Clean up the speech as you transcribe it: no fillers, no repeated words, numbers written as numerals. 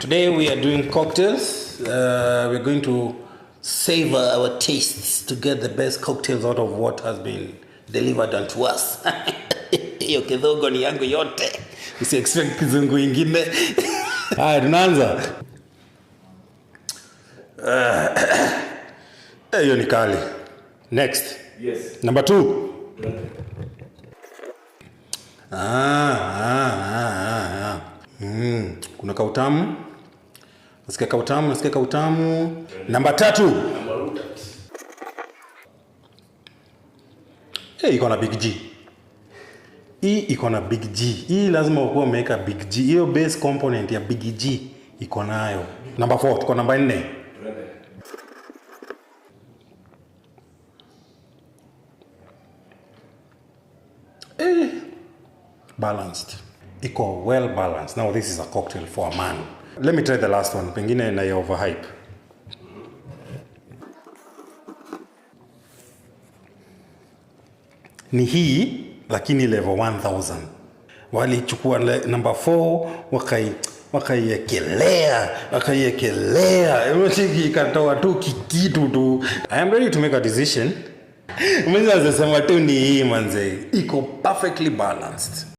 Today we are doing cocktails. We're going to savor our tastes to get the best cocktails out of what has been delivered unto us. Hiyo kidhogo ni yangu yote. Usi expect kizungu ingine. Haya, tunaanza. Hiyo ni kali. Next. Yes. Number 2. Ah, ah, ah, ah. Kuna kautamu. Nasikia kautamu, nasikia kautamu. Namba 3. Hey, iko na big G. Hii iko na big G. Hii lazima ukuwe umeweka big G. Hiyo base component ya big G iko nayo. Namba 4, tuko namba 4. Balanced. Iko well balanced. Now this is a cocktail for a man. Let me try the last one. Pengine na overhype. Ni hii lakini level 1000. Walichukua number 4 wakaiekelea, wakaiekelea. Ikatoa tu kikitu tu. I am ready to make a decision. Mimi nasema tu ni hii manze. Iko perfectly balanced.